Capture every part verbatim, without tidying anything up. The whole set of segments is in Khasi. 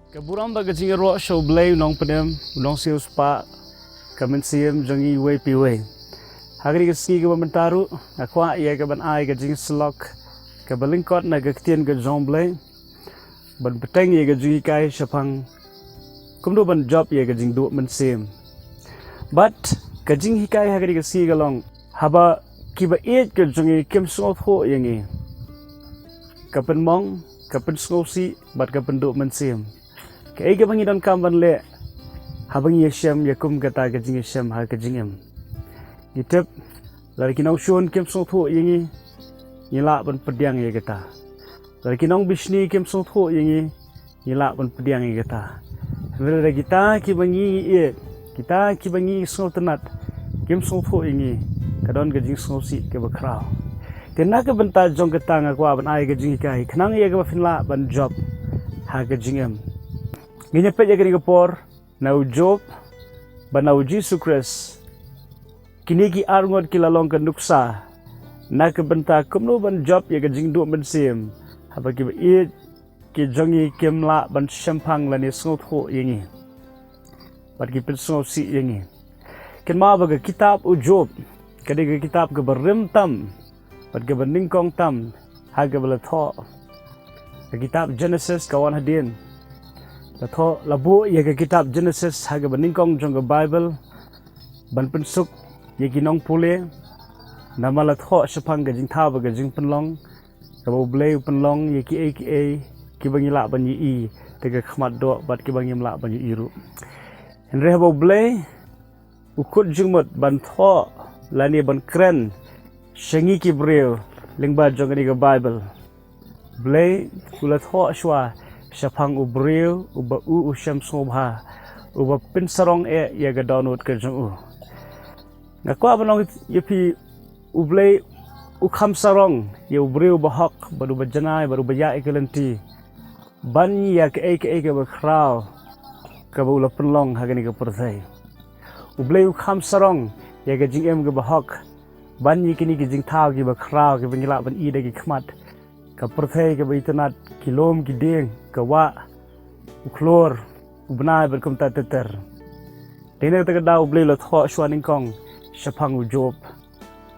Ka burom bad ka jingïaroh sha U Blei u nongpynim, u nongsiewspah ka mynsiem jong ngi iwei pa iwei. Ha kane ka sngi kaba mynta ruh nga kwah ïa ka ban ai ka jingsyllok kaba lyngkot na ka ktien ka jong U Blei ban bteng ïa ka jinghikai shaphang kumno ban jop ïa ka jingduh mynsiem. Bad ka jinghikai ha kane ka sngi ka long, haba kiba ïeit ka jong ngi kim sngewthuh ïa ngi, ka pynmong, ka pynsngewsih bad ka pynduh mynsiem. Kaei kaba ngi donkam ban leh haba ngi ïashem ïa kum kata ka jingïashem ha ka jingim? Ngi tip, lada ki nongshun kim sngewthuh ïa ngi, ngi lah ban pdiang ïa kata. Lada ki nongbishni kim sngewthuh ïa ngi, ngi lah ban pdiang ïa kata. Hynrei lada kita kiba ngi ïeit, kita kiba ngi sngewtynnat, kim sngewthuh ïa ngi, ka don ka jingsngewsih kaba khraw. Te na ka bynta jong kata nga kwah ban ai ka jinghikai khnang ïa kaba phin lah ban jop ha ka jingim. Ngin ïa peit ïa kane ka por na u Job bad na u Jisu Khrist. Kine ki arngut ki la long ka nuksa na ka bynta kumno ban jop ïa ka jingduh mynsiem haba kiba ïeit ki jong ngi kim lah ban shemphang lane sngewthuh ïa ngi bad ki pynsngewsih ïa ngi. Kynmaw ba ka kitab u Job ka dei ka kitab kaba rim tam bad kaba nyngkong tam ha kaba la thoh. Ka kitab Genesis ka wan hadien, la thoh, la buh ïa ka kitab Genesis ha kaba nyngkong jong ka Baibl ban pynsuk ïa ki nongpule. Namar la thoh shaphang ka jingthaw bad ka jingpynlong kaba U Blei u pynlong ïa kiei kiei kiba ngi lah ban ïohi da ka khmat doh bad kiba ngim lah ban ïohi ruh. Hynrei haba U Blei u kut jingmut ban thoh lane ban kren sha ngi ki briew lyngba jong kane ka Baibl, U Blei u la thoh shuwa shaphang u briew uba u u shem sngewbha, uba pynsarong eh ïa ka dohnud ka jong u. Nga kwah ban ong ïa phi, U Blei u kham sarong ïa u briew uba hok bad uba janai bad uba ïaid ïa ka lynti ban ïa kaei kaei kaba khraw kaba u la pynlong ha kane ka pyrthei. U Blei u kham sarong ïa ka jingim kaba hok ban ïa kine ki jingthaw kiba khraw kiba ngi lah ban i da ki khmat. Ka pyrthei kaba itynnat, ki lum ki dieng, ka wah, u khlur, u bnai bad kumta ter ter. Dei na kata ka daw U Blei u la thoh shuwa nyngkong shaphang u Job,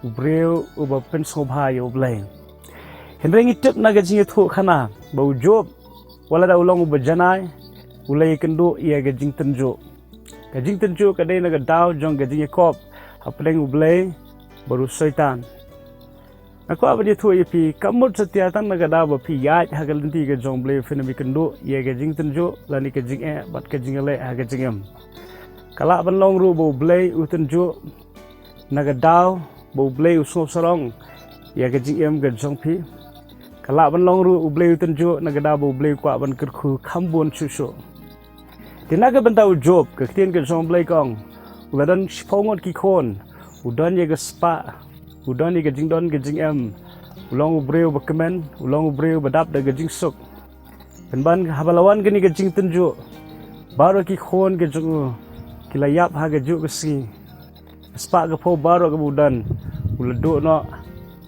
u briew uba pynsngewbha ïa U Blei. Hynrei ngi tip na ka jingïathuhkhana ba u Job, wat lada u long uba janai, u la ïakynduh ïa ka jingtynjuh. Ka jingtynjuh ka dei na ka daw jong ka jingïakop hapdeng U Blei bad u Soitan. Nga kwah ban ïathuh ïa phi, kam mut satia tang na ka daw ba phi ïaid ha ka lynti ka jong U Blei phin ym ïakynduh ïa ka jingtynjuh lane ka jingeh bad ka jingïaleh ha ka jingim. Ka lah ban long ruh ba U Blei u tynjuh na ka daw ba U Blei u sngewsarong ïa ka jingim ka jong phi. Ka lah ban long ruh U Blei u tynjuh na ka daw ba U Blei u kwah ban kyrkhu kham bun shuh shuh. Te na ka bynta u Job, ka ktien ka jong U Blei ka ong, u la don shiphew ngut ki khun, u don ïa ka spah, u don ïa ka jingdon ka jingem, u long u briew ba kmen, u long u briew ba dap da ka jingsuk. Pynban haba la wan kane ka jingtynjuh, baroh ki khun ka jong u ki la ïap ha kajuh ka sngi. Spah ka phew baroh kaba u don u la duh noh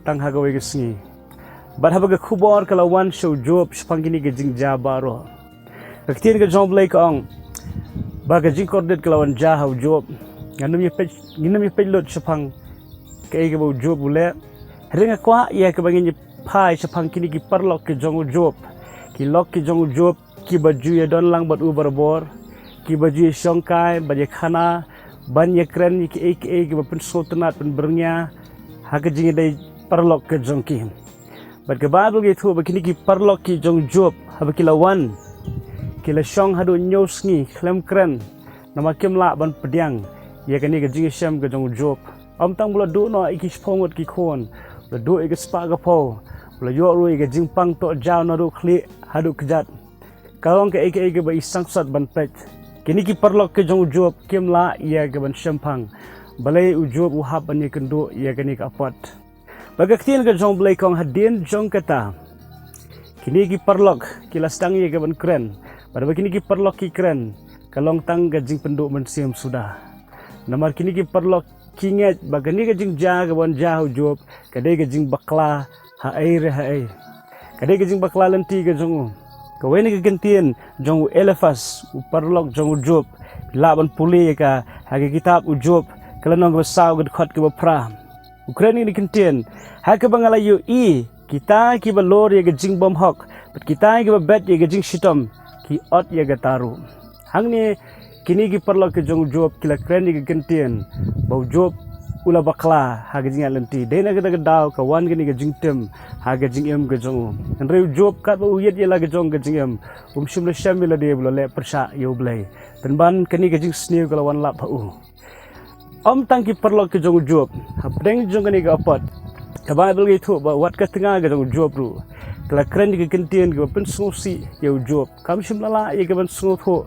tang ha kawei ka sngi. Bad haba ka khubor ka la wan sha u Job shaphang kine ki jingjia baroh, ka ktien ka jong U Blei ka ong ba ka jingkordit ka la wan jia ha u Job. Ngin ym ïa peit, ngin ym ïa peit lut shaphang kaei kaba u Job u leh. Hynrei nga kwah ïa kaba ngin ïa phai shaphang kine ki paralok ki jong u Job, ki lok ki jong u Job, kiba ju ïadon lang bad u barabor, kiba ju ïashongkai bad ïakhana ban ïakren ïa kiei kiei kiba pynsngewtynnat pynbyrngia ha ka jingïadei paralok ka jong ki. Bad ka Baibl ka ïathuh ba kine ki paralok ki jong u Job, haba ki la wan, ki la shong haduh hynñiew sngi khlem kren, namar kim lah ban pdiang ïa kane ka jingïashem ka jong u Job. Ym tang ba u la duh noh ïa ki shiphew ngut ki khun, u la duh ïa ka spah ka phew, u la ïoh ruh ïa ka jingpang tohjaw naduh khlieh haduh kjat. Ka long kaei kaei kaba i sangsot ban peit. Kine ki paralok ki jong u Job kim lah ïa ka ban shemphang balei u Job u hap ban ïakynduh ïa kane ka apot. Bad ka ktien ka jong U Blei ka ong hadien jong kata, kine ki paralok ki la sdang ïa ka ban kren. Bad haba kine ki paralok ki kren, ka long tang ka jingpynduh mynsiem suda. Namar kine ki paralok ki ngeit ba kane ka jingjia kaba wan jia ha u Job ka dei ka jingbakla haei re haei. Ka dei ka jingbakla lynti ka jong u. Kawei na ki kyntien jong u Eliphas, u paralok jong u Job, lah ban pule ïa ka ha ka kitab u Job, ka lynnong kaba saw, ka dkhot kaba phra. U kren ïa kine ki kyntien: Ha kaba nga la ïohi, kita kiba lor ïa ka jingbymhok bad kita kiba bet ïa ka jingshitom ki ot ïa kata ruh. Hangne kine ki paralok ki jong u Job ki la kren ïa ki kyntien ba u Job u la bakla ha ka jingïaid lynti. Dei na kata ka daw ka wan kane ka jingtim ha ka jingim ka jong u. Hynrei u Job katba u ïeit ïa la ka jong ka jingim, um shym la shem ïa lade ba u la leh pyrshah ïa U Blei. Pynban kane ka jingsniew ka la wan lap ha u. Ym tang ki paralok ki jong u Job, hapdeng jong kane ka apot, ka Baibl ka ïathuh ba wat ka tnga ka jong u Job ruh ka la kren ïa ki kyntien kiba pynsngewsih ïa u Job. Kam shym la lah ïa ka ban sngewthuh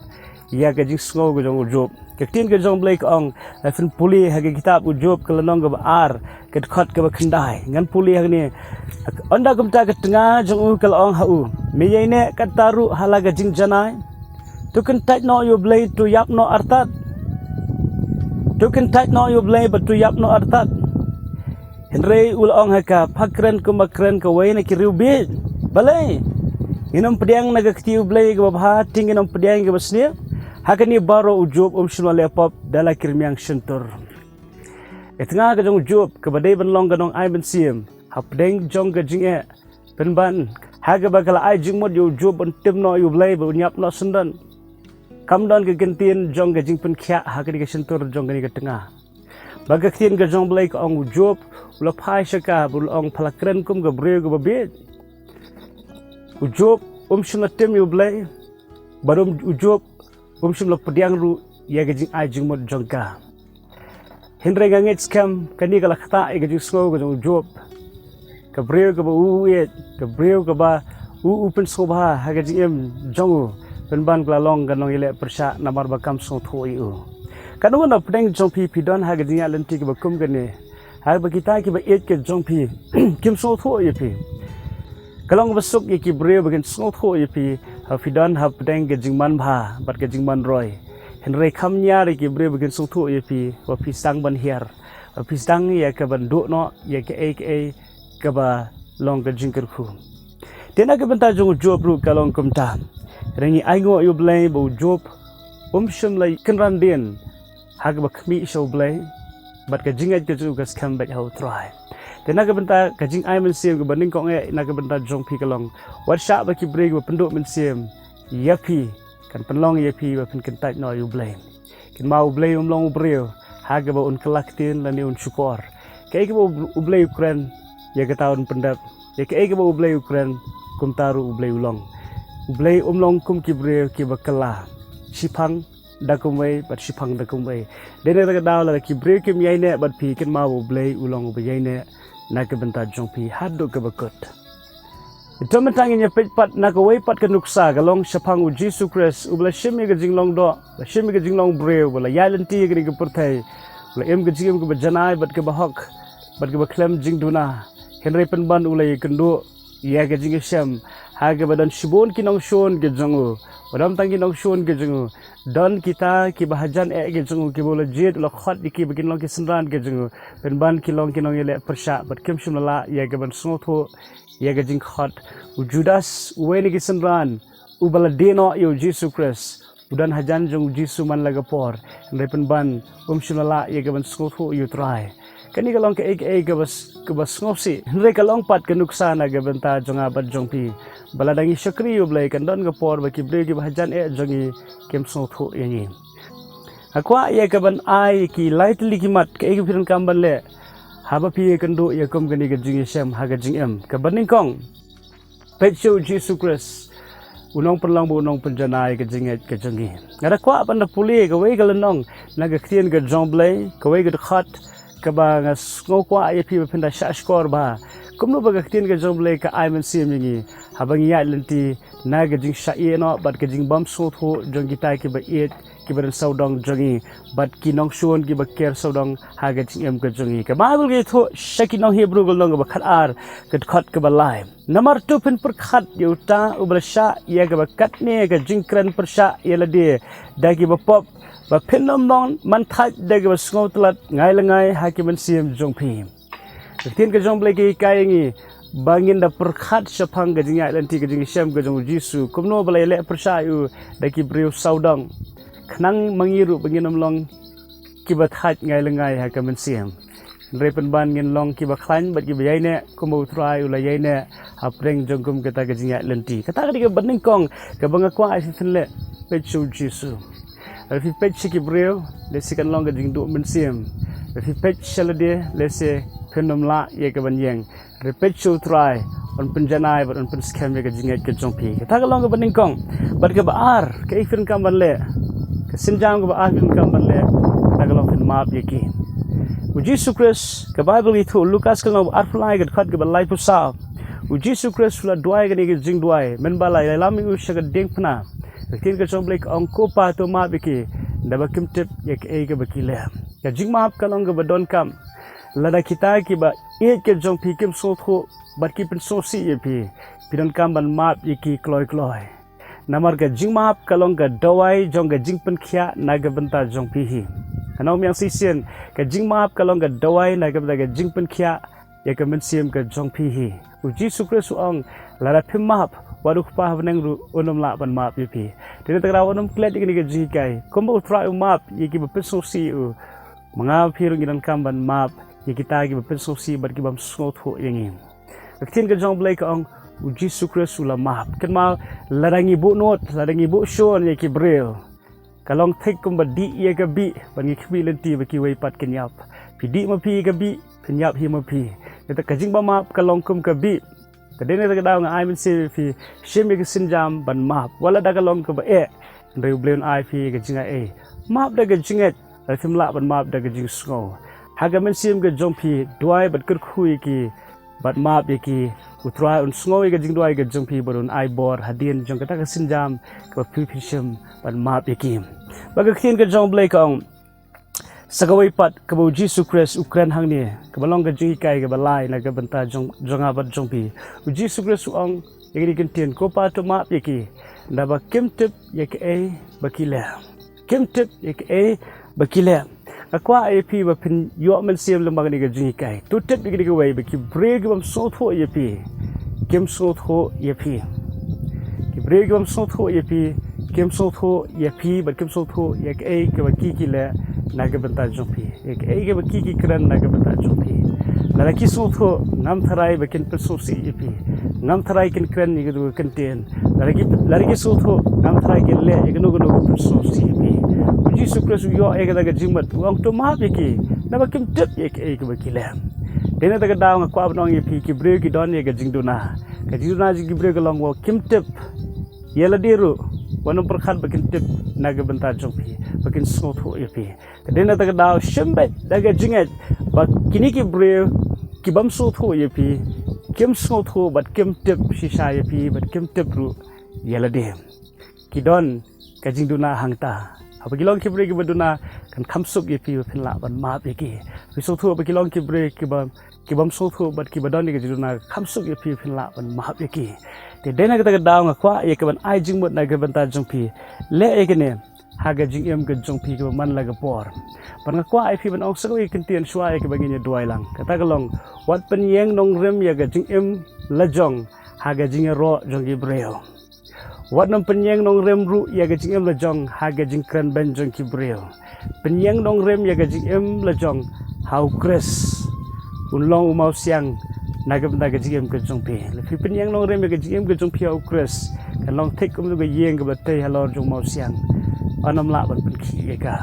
ïa ka jingsngew ka jong u Job. Ka ktien ka jong U Blei ka ong, la phin pule ha ka kitab u Job, ka lynnong kaba ar, ka dkhot kaba khyndai. Ngan pule hangne. Ynda kumta ka tnga jong u ka la ong ha u: Me ïaineh katta ruh ha la ka jingjanai? To kyntait noh ïa U Blei, to ïap noh artat. To kyntait noh ïa U Blei bad to ïap noh artat. Hynrei u la ong ha ka: Pha kren kumba kren kawei na ki riewbieit. Balei? Ngin ym pdiang na ka kti U Blei kaba bha, te ngin ym pdiang kaba sniew? Ha kane baroh u Job um shym la leh pop da la ki rmiang shyntur. Ka tnga ka jong u Job kaba dei ban long ka nongai mynsiem hapdeng jong ka jingeh, pynban ha kaba ka la ai jingmut ïa u Job ban tim noh ïa U Blei, ban ïap noh syndon. Kam don ka kyntien jong ka jingpynkhiah ha kane ka shyntur jong kane ka tnga. Ba ka ktien ka jong U Blei ka ong u Job u la phai sha ka, ba u la ong: Pha la kren kum ka briew kaba bieit. U Job um shym la tim ïa U Blei, bad um, u Job um shym la pdiang ruh ïa ka jingai jingmut jong ka. Hynrei nga ngeit skhem kane ka la ktah ïa ka jingsngew ka jong u Job, ka briew kaba u ïeit, ka briew kaba u, u pynsngewbha ha ka jingim jong u, pynban ka la long ka nongïaleh pyrshah namar ba kam sngewthuh ïa u. Katno na pdeng jong phi phi don ha ka jingïaid lynti kaba kum kane, haba kita kiba ïeit ka jong phi kim sngewthuh ïa phi? Ka long kaba suk ïa ki briew ba kin sngewthuh ïa phi haba phi don hapdeng ka jingmanbha bad ka jingmanroi. Hynrei kham ñiar ïa ki briew ba kin sngewthuh ïa phi ba phi sdang ban hiar, ba phi sdang ïa ka ban duh noh ïa kaei kaei kaba long ka jingkyrkhu. Te na ka bynta jong u Job ruh ka long kumta. Hynrei ngi ainguh ïa U Blei ba u Job um shym la kynran dien ha kaba khmih sha U Blei, bad ka jingngeit ka jong u ka skhem beit ha U Trai. Te na ka bynta ka jingai mynsiem kaba nyngkong eh na ka bynta jong phi ka long: Wat shah ba ki briew kiba pynduh mynsiem ïa phi kan pynlong ïa phi ba phin kyntait noh ïa U Blei. Kynmaw, U Blei um long u briew ha kaba un kylla ktien lane un shukor. Kaei kaba U Blei u kren, ïa kata un pyndep. Ïa kaei kaba U Blei u kren, kumta ruh U Blei u long. U Blei um long kum ki briew kiba kylla, shiphang da kumwei bad shiphang da kumwei. Dei na kata ka daw lada ki briew kim ïaineh bad phi, kynmaw ba U Blei u long uba ïaineh na ka bynta jong phi haduh kaba kut. Te mynta ngin ïa peit pat na kawei pat ka nuksa, ka long shaphang u Jisu Khrist, uba la shim ïa ka jinglong doh, la shim ïa ka jinglong briew, ba la ïaid lynti ïa kane ka pyrthei, ba la im ka jingim kaba janai bad kaba hok bad kaba khlem jingduna. Hynrei pynban u la ïakynduh ïa ka jingïashem ha kaba don shibun ki nongshun ki jong u. Bad ym tang ki nongshun ki jong u, don kita kiba hajan eh ki jong u, kiba u la jied, u la khot ïa ki ba kin long ki synran ki jong u. Pynban ki long ki nongïaleh pyrshah bad kim shym la lah ïa ka ban sngewthuh ïa ka jingkhot. U Judas, uwei na ki synran, uba la die noh ïa u Jisu Khrist, u don hajan jong u Jisu man la ka por. Hynrei pynban um shym la lah ïa ka ban sngewthuh ïa u Trai. Kane ka long kaei kaei kaba, kaba sngewsih. Hynrei ka long pat ka nuksa na ka bynta jong nga bad jong phi, ba lada ngi shakri ïa U Blei, kan don ka por ba ki briew kiba hajan eh jong ngi kim sngewthuh ïa ngi. Nga kwah ïa ka ban ai ki lai tylli ki mat, kaei kaba phi donkam ban leh haba phi ïakynduh ïa kum kane ka jingïashem ha ka jingim. Kaba nyngkong, peit sha u Jisu Khrist, u nongpynlong bad u nongpynjanai ka jingngeit ka jong ngi. Nga da kwah ban da pule kawei ka lynnong na ka ktien ka jong U Blei, kawei ka dkhot kaba nga sngew kwah ïa phi ba phin da shahshkor bha. Kumno ba ka ktien ka jong U Blei ka ai mynsiem ïa ngi haba ngi ïaid lynti na ka jingshah ïehnoh bad ka jingbym sngewthuh jong kita kiba ïeit, kiba don sawdong jong ngi, bad ki nongshun kiba ker sawdong ha ka jingim ka jong ngi. Ka Baibl ka ïathuh sha ki nong Hebru ka lynnong kaba khatar, ka dkhot kaba lai. Namar to phin pyrkhat ïa uta uba la shah ïa kaba katne ka jingkren pyrshah ïa lade da kiba pop, ba phin ym long man thait da kaba sngewtynnat ngai la ngai ha ki mynsiem jong phi. Ka ktien ka jong U Blei ka hikai ïa ngi, ba ngin da pyrkhat shaphang ka jingïaid lynti ka jingshem ka jong u Jisu, kumno ba la ïaleh pyrshah ïa u da ki briew sawdong, khnang ma ngi ruh ba ngin ym long kiba thait ngai lyngngai ha ka mynsiem. Hynrei pynban ngin long kiba khlaiñ bad kiba ïaineh kumba u Trai u la ïaineh hapdeng jong kum kata ka jingïaid lynti. Kata ka dei kaba nyngkong kaba nga kwah ïa phi phin leh, peit sha u Jisu. Lada phi peit sha ki briew, lehse kan long ka jingduh mynsiem. Lada phi peit sha lade, lehse phin ym lah ïa ka ban ïeng. Lada peit sha u Trai, un pynjanai bad un pynskhem ïa ka jingngeit ka jong phi. Kata ka long kaba nyngkong. Bad kaba ar, kaei phi donkam ban leh? Ka sienjam kaba ar phi donkam ban leh, kata ka long phin map ïa ki. U Jisu Khrist, ka Baibl ka ïathuh, Lukas ka lynnong ba arphew lai ka dkhot kaba laiphew saw. U Jisu Khrist u la duwai kane ka jingduwai, mynba la ïalam ïa u sha ka diengphna. Ka ktien ka jong u Blei ka ong, Ko Pa, to map ïa ki, naba kim tip ïa kaei kaba ki leh. Ka jingmap ka long kaba donkam. Lada kita kiba ïeit ka jong phi kim sngewthuh bad ki pynsngewsih ïa phi, phi donkam ban map ïa ki kloi kloi. Namar ka jingmap ka long ka dawai jong ka jingpynkhiah na ka bynta jong phi hi. Kane ym ïang shisien, ka jingmap ka long ka dawai na ka bynta ka jingpynkhiah ïa ka mynsiem ka jong phi hi. U Jisu Khrist u ong, lada phim map, wat u Kpa ha bneng ruh un ym lah ban map ïa phi. Te na kata ka daw wat nym klet ïa kane ka jinghikai. Kumba u Trai u map ïa kiba pynsngewsih ïa u, ma nga bad phi ruh ngi donkam ban map ïa kita kiba pynsngewsih bad kiba ym sngewthuh ïa ngi. Ka ktien ka jong u Blei ka ong, u Jisu Khrist u la map. Kynmaw, lada ngi buh nud, lada ngi buh shun ïa ki briew, ka long thik kumba dih ïa ka bih, ba ngi khmih lynti ba kiwei pat kin ïap. Phi dih ma phi ïa ka bih, phin ïap hi ma phi. Kata ka jingbymap ka long kum ka bih. Te dei na kata ka daw nga ai mynsiem ïa phi, shim ïa ka sienjam ban map. Wat lada ka long kaba eh, hynrei u Blei un ai phi ïa ka jingaiei. Map da ka jingngeit, lada phim lah ban map da ka jingsngew. Ha ka mynsiem ka jong phi, duwai bad kyrkhu ïa ki, bad map ïa ki. U Trai un sngew ïa ka jingduwai ka jong phi bad un ai bor hadien jong kata ka sienjam kaba phi phin shim ban map ïa ki. Bad ka ktien ka jong u Blei ka ong, sa kawei pat kaba u Jisu Khrist u kren hangne, kaba long ka jinghikai kaba lai na ka bynta jong, jong nga bad jong phi. U Jisu Khrist u ong ïa kine ki kyntien, Ko Pa, to map ïa ki, naba kim tip ïa kaei ba ki leh. Kim tip ïa kaei ba ki leh. Nga kwah ïa phi ba phin ïoh mynsiem lyngba kane ka jinghikai. To tip ïa kane kawei, ba ki briew ki bym sngewthuh ïa phi, kim sngewthuh ïa phi. Ki briew ki bym sngewthuh ïa phi, kim sngewthuh ïa phi, bad kim sngewthuh ïa kaei kaba ki ki leh na ka bynta jong phi, ïa kaei kaba ki ki kren na ka bynta jong phi. Lada ki sngewthuh, ngam tharai ba kin pynsngewsih ïa phi. Ngam tharai kin kren ïa kito ki kyntien. Lada ki, lada ki sngewthuh, ngam tharai kin leh ïa kano kano ka pynsngewsih ïa phi. U Jisu Khrist u ïoh ïa kata ka jingmut, u ong, to map ïa ki, naba kim tip ïa kaei kaba ki leh. Te na kata ka daw nga kwah ban ong ïa phi, ki briew ki don ïa ka jingduna. Ka jingduna jong ki briew ka long ba kim tip ïa lade ruh, wat nym pyrkhat ba kin tip na ka bynta jong phi, ba kin sngewthuh ïa phi. Te dei na kata ka daw, shim beit da ka jingngeit ba kine ki briew ki bym sngewthuh ïa phi, kim sngewthuh bad kim tip shisha ïa phi, bad kim tip ruh ïa lade. Ki don ka jingduna hangta. Haba ki long ki briew kiba duna, kan kham suk ïa phi ba phin lah ban map ïa ki. Phi sngewthuh ba ki long ki briew kiba, ki bym sngewthuh bad kiba don ïa ka jingduna, kham suk ïa phi ba phin lah ban map ïa ki. Te dei na kata ka daw nga kwah ïa ka ban ai jingmut na ka bynta jong phi. Leh ïa kane ha ka jingim ka jong phi kaba man la ka por. Bad nga kwah ïa phi ban ong sa kawei ka kyntien shuwa ïa kaba ngin ïa duwai lang. Kata ka long, wat pynïeng nongrim ïa ka jingim la jong ha ka jingïaroh jong ki briew. Wat nym pynïeng nongrim ruh ïa ka jingim la jong ha ka jingkren beiñ jong ki briew. Pynïeng nongrim ïa ka jingim la jong ha u Khrist. Un long u mawsiang na ka bynta ka jingim ka jong phi. Lada phi pynïeng nongrim ïa ka jingim ka jong phi ha u Khrist, kan long thik kum ka ïing kaba tei halor jong u mawsiang. Ym lah ban pynkhih ïa ka.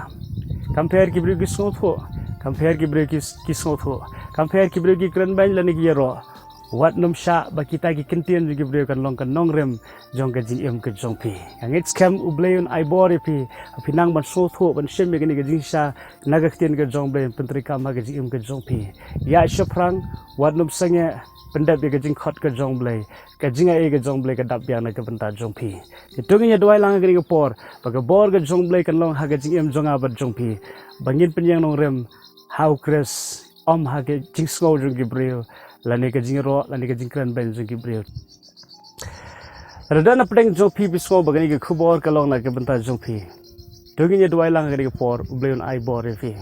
Kam pher ki briew ki sngewthuh, kam pher ki briew ki, ki sngewthuh, kam pher ki briew ki kren beiñ lane ki ïaroh. Wat nym shah ba kita ki kyntien jong ki briew kan long ka nongrim jong ka jingim ka jong phi. Nga ngeit skhem u Blei un ai bor ïa phi, phi nang ban sngewthuh, ban shim ïa kane ka jingshisha na ka ktien ka jong u Blei, pyntreikam ha ka jingim ka jong phi. Ïaid shaphrang, wat nym sangeh, pyndep ïa ka jingkhot ka jong u Blei. Ka jingaiei ka jong u Blei ka dap biang na ka bynta jong phi. Te to ngin ïa duwai lang ha kane ka por, ba ka bor ka jong u Blei kan long ha ka jingim jong nga bad jong phi. Ba ngin pynïeng nongrim ha u Khrist, ym ha ka jingsngew jong ki briew, lane ka jingïaroh, lane ka jingkren beiñ jong ki briew. Lada na pdeng jong phi phi sngew ba kane ka khubor ka long na ka bynta jong phi, to ngin ïa duwai lang ha kane ka por, u Blei un ai bor ïa phi.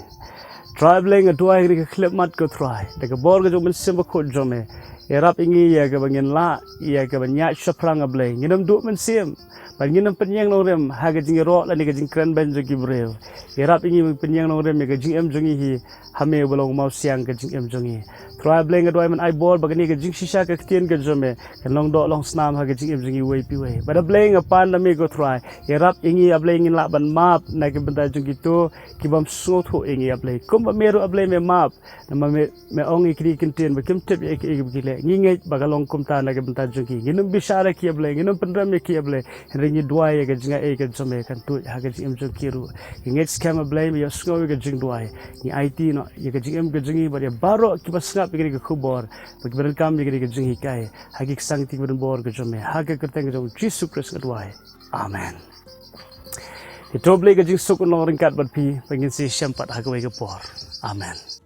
Trai Blei, nga duwai ha kane ka khyllipmat ko Trai, da ka bor ka jong u Mynsiem Bakhuid jong me, Ïarap ïa ngi ïa kaba ngin lah ïa kaba ñiah shaphrang, A Blei. Ngin ym duh mynsiem, bad ngin ym pynïeng nongrim ha ka jingïaroh lane ka jingkren beiñ jong ki briew. Ïarap ïa ngi ban pynïeng nongrim ïa ka jingim jong ngi hi ha me uba long u mawsiang ka jingim jong ngi. Trai A Blei, nga duwai men ai bor ba kane ka jingshisha ka ktien ka jong me kan long doh long snam ha ka jingim jong ngi uwei pa uwei. Bad A Blei, nga pan na me ko Trai, ïarap ïa ngi A Blei ngin lah ban map na ka bynta jong kito ki bym sngewthuh ïa ngi A Blei, kumba me ruh A Blei me map. Namar me, me ong ïa kine ki ktien ba kim tip ïa kiei ba ki leh. Ngi ngeit ba ka long kumta na ka bynta jong ki. Ngin ym bishar ïa ki A Blei, ngin ym pynrem ïa ki A Blei. Hynrei ngi duwai ïa ka jingaiei ka jong me kan tuid ha ka jingim jong ki ruh. Ngi ngeit skhem A Blei me ïohsngew ïa ka jingduwai. Ngi aiti noh ïa ka jingim ka jong ngi bad ïa baroh kiba sngap ïa kane ka khubor, ba kiba donkam ïa kane ka jinghikai, ha ki ksangti kiba donbor ka jong me. Ha ka kyrteng ka jong U Jisu Khrist nga duwai. Amen. Ïa to Blei ka jingsuk un long ryngkat bad phi, ba ngin sa ïashem pat ha kawei ka por. Amen.